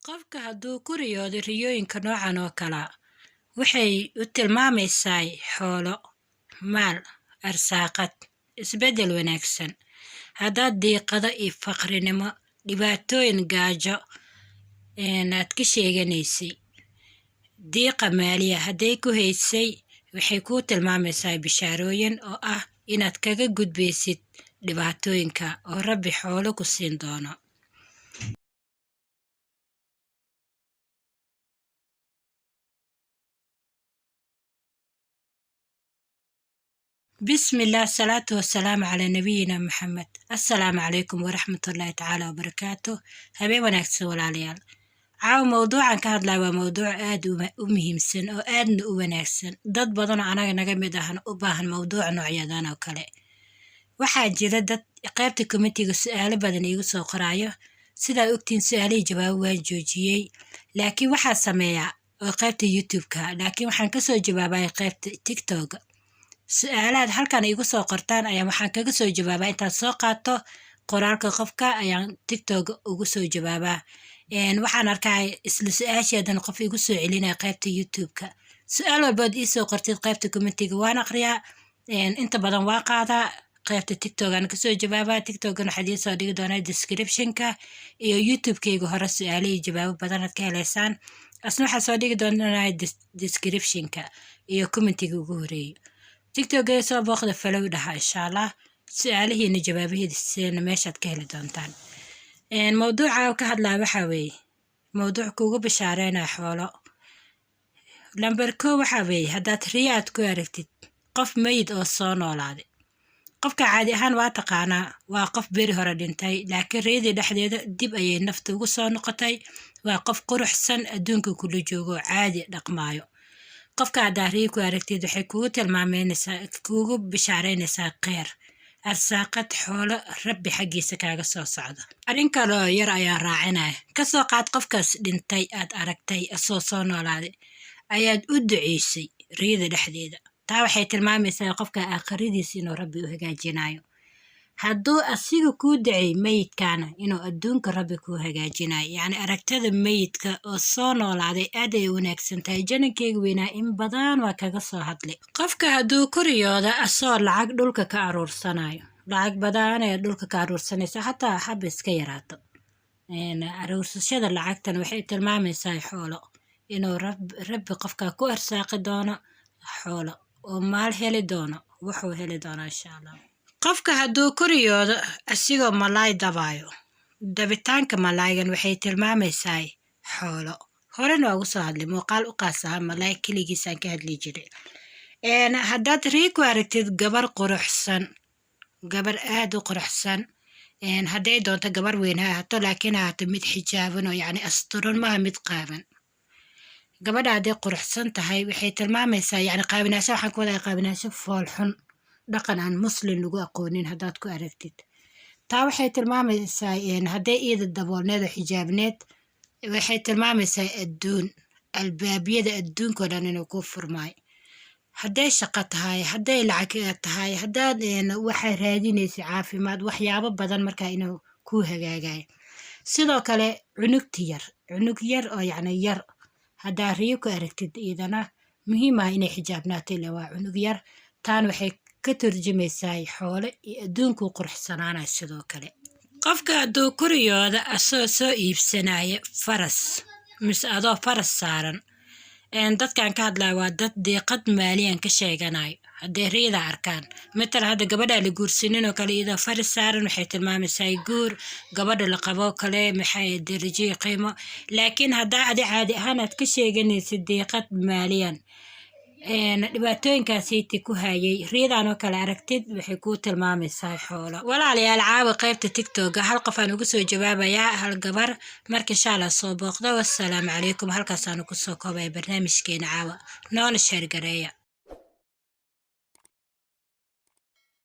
Qofka hadduu ku riyoodo riyooyinka noocan oo kalea, waxay u tilmaamaysaa xoolo, maal, arsaaqad, isbeddel wanaagsan. Haddaad diiqado iyo faqrinimo, dhibaatooyin, gaajo aad ka sheeganaysay, diiqa maaliya hadday ku haysay, waxay kuu tilmaamaysaa bishaarooyin oo ah inaad kaga gudbaysid dhibaatooyinka oo Rabbi xoolo ku siin doono. Bismillaah, salaatu wasalaamu calaa nabiyina Maxamed. Assalaamu calaykum waraxmatullaahi tacaala wabarakaatu. Habeen wanaagsan, walaalayaal. Caawa mowduucan ka hadlaya waa mowduuc aad u muhiimsan oo aadna u wanaagsan. Dad badan oo anaga naga mid ahna u baahan mowduuc noocyadan oo kale. Waxaa jira dad qaybta commentiga su-aalo badan iigu soo qoraayo. Sidaa ogtiin, su-aalihii jawaabo waan joojiyey, laakiin waxaa sameeyaa oo qaybta YouTube-ka, laakiin waxaan kasoo jawaabaya qaybta TikTok. Su-aalaad halkan igu soo qortaan ayaa waxaan kaga soo jawaabaa, intaad soo qaato qoraalka qofka ayaan TikTok ugu soo jawaabaa. Waxaan arkaa isla su-aasheedan qof igu soo celinaya qaybta YouTube-ka. Su-aal walbood iisoo qortid qaybta commentiga waan aqriyaa, inta badan waa qaadaa, qaybta TikTok aan kasoo jawaabaa. TikTokan waxaad iisoo dhigi doonaa descriptionka iyo YouTube-kayga hore. Su-aalihii jawaabo badanaad ka heleysaan, asna waxaa soo dhigi doonaa descriptionka iyo commentiga ugu horeeyay. TikTokga soo booqda, follow dhaha, insha Allah su-aalihiina jawaabahiisana meeshaad ka heli doontaan. Mowduuca ka hadlaa waxaa weeye mowduuc kuugu bishaareynaya xoolo. Lambar 1 waxaa weeye haddaad riyo aad ku aragtid qof meyid oo soo noolaaday. Qofka caadi ahaan waa taqaanaa, waa qof beri hore dhintay, laakiin riyadii dhexdeeda dib ayay nafta ugu soo noqotay. Waa qof quruxsan, adduunka kula joogo, caadi dhaqmaayo. Qofka haddaa riyo ku aragtid, waxay kugu tilmaameynaysaa, kugu bishaareynaysaa kheyr, arsaaqad, xoolo Rabbi xaggiisa kaaga soo socdo. Arrin kaloo yar ayaa raacinaya. Kasoo qaad qofkaas dhintay aad aragtay asoo soo noolaaday ayaad u duceysay riyada dhexdeeda. Taa waxay tilmaamaysaa qofka aakhiradiisa inuu Rabbi u hagaajinayo. Hadduu asiga kuu ducey meyidkaana, inuu adduunka Rabbi kuu hagaajinayo. Yacni aragtada meyidka oo soo noolaaday aad ay u wanaagsan tahay. Janankeyga weynaa in badan waa kaga soo hadlay. Qofka hadduu ku riyooda asoo lacag dhulka ka aruursanayo, lacag badan ayaa dhulka ka aruursanaysa, xataa haba iska yaraato. Aruursashada lacagtan waxay tilmaamaysaa xoolo, inuu Rabbi qofka ku arsaaqi doono xoolo oo maal heli doono, wuxuu heli doonaa, insha Allah. Qofka hadduu ku riyoodo asigoo malaay dabaayo, dabitaanka malaaygan waxay tilmaamaysaa xoolo. Horena waa ugu soo hadlay muuqaal u qaas ahaa malaay keligiisaan ka hadli jiray. Haddaad rii ku aragtid gabar quruxsan, gabar aad u quruxsan, hadday doonto gabar weyn ha ahaato, laakiin ha ahaato mid xijaaban oo yacni asturan, maaha mid qaaban. Gabadha hadday quruxsan tahay, waxay tilmaamaysaa, yacni qaabinaasho waxaan ku wadaa qaabinaasho foolxun, dhaqan aan Muslim lagu aqoonin haddaad ku aragtid, taa waxay tilmaamaysaa, hadday iida daboolneed oo xijaabneed, waxay tilmaamaysaa adduun, albaabyada adduunkao dhan inuu kuu furmaayo. Hadday shaqo tahay, hadday lacag tahay, haddaad waxaa raadinaysa caafimaad, waxyaabo badan markaa inuu kuu hagaagayo. Sidoo kale cunugta yar, cunug yar oo yacni yar haddaa riyo ku aragtid, iidana muhiim ah inay xijaabnaato, ila waa cunug yar. Taan waxay ka turjumaysaa xoole iyo adduunkuu quruxsanaanaya. Sidoo kale qofka hadduu ku riyooda asoo soo iibsanaya faras mise adoo faras saaran, dadkan ka hadlaya waa dad diiqad maaliyan ka sheeganayo. Hadday riyada arkaan, matal hadda gabadha la guursanin oo kale, iyadoo faras saaran, waxay tilmaamaysaa guur. Gabadha la qabo kale, maxay darajo iyo qiimo. Laakiin haddaa adi caadi ahaan aad ka sheeganaysid diiqad maaliyan, dhibaatooyinkaasiti ku hayay, riyadan oo kale aragtid, waxay kuu tilmaamaysaa xoolo. Walaalayaal, caawa qaybta TikToka hal qof aan ugu soo jawaabayaa, hal gabar. Marka insha Allah soo booqda. Wassalaamu calaykum. Halkaasaanu kusoo koobaya barnaamijkeena caawa. Noona share gareeya.